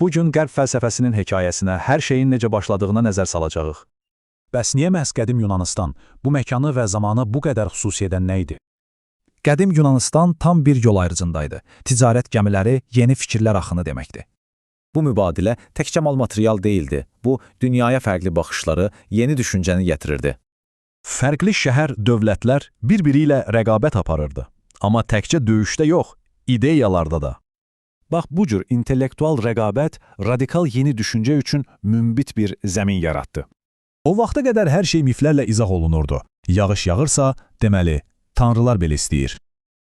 Bu gün Qərb fəlsəfəsinin hekayəsinə, hər şeyin necə başladığına nəzər salacağıq. Bəs niyə məhz qədim Yunanıstan? Bu məkanı və zamanı bu qədər xüsusi edən nə idi? Qədim Yunanistan tam bir yol ayrıcındaydı. Ticarət gəmiləri, yeni fikirlər axını deməkdir. Bu mübadilə təkcə mal-material deyildi. Bu, dünyaya fərqli baxışları, yeni düşüncəni gətirirdi. Fərqli şəhər, dövlətlər bir-biri ilə rəqabət aparırdı. Amma təkcə döyüşdə yox, ideyalarda da. Bax, bu cür intellektual rəqabət radikal yeni düşüncə üçün münbit bir zəmin yaratdı. O vaxta qədər hər şey miflərlə izah olunurdu. Yağış yağırsa, deməli, tanrılar belə istəyir.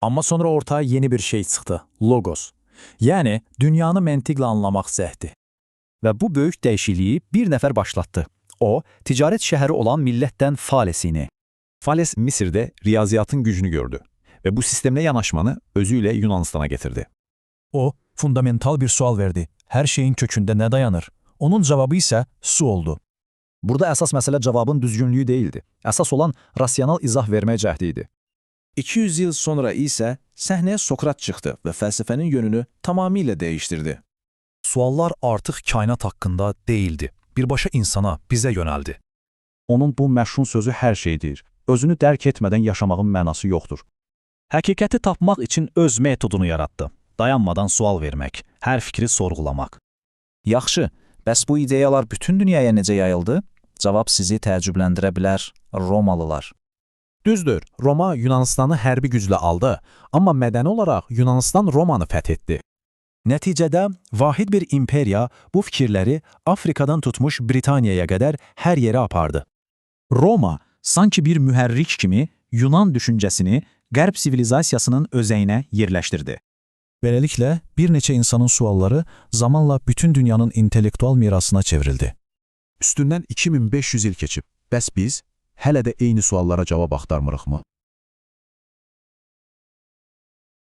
Amma sonra ortaya yeni bir şey çıxdı: logos. Yəni, dünyanı məntiqlə anlamaq cəhdi. Və bu böyük dəyişikliyi bir nəfər başlatdı. O, ticarət şəhəri olan Millətdən Fales idi. Fales Misirdə riyaziyyatın gücünü gördü və bu sistemlə yanaşmanı özü ilə Yunanıstana getirdi. O, fundamental bir sual verdi. Hər şeyin kökündə nə dayanır? Onun cavabı isə su oldu. Burada əsas məsələ cavabın düzgünlüyü deyildi. Əsas olan rasional izah vermək cəhdi idi. 200 il sonra isə səhnəyə Sokrat çıxdı və fəlsəfənin yönünü tamamilə dəyişdirdi. Suallar artıq kainat haqqında deyildi. Birbaşa insana, bizə yönəldi. Onun bu məşhur sözü hər şey deyir. Özünü dərk etmədən yaşamağın mənası yoxdur. Həqiqəti tapmaq üçün öz metodunu yaratdı. Dayanmadan sual vermək, hər fikri sorğulamaq. Yaxşı, bəs bu ideyalar bütün dünyaya necə yayıldı? Cavab sizi təəccübləndirə bilər. Romalılar. Düzdür, Roma Yunanistanı hərbi güclə aldı, amma mədəni olaraq Yunanistan Romanı fəth etdi. Nəticədə vahid bir imperiya bu fikirləri Afrikadan tutmuş Britaniyaya qədər hər yerə apardı. Roma sanki bir mühərrik kimi Yunan düşüncəsini Qərb sivilizasiyasının özəyinə yerləşdirdi. Beləliklə, bir neçə insanın sualları zamanla bütün dünyanın intellektual mirasına çevrildi. Üstündən 2500 il keçib. Bəs biz hələ də eyni suallara cavab axtarmırıqmı?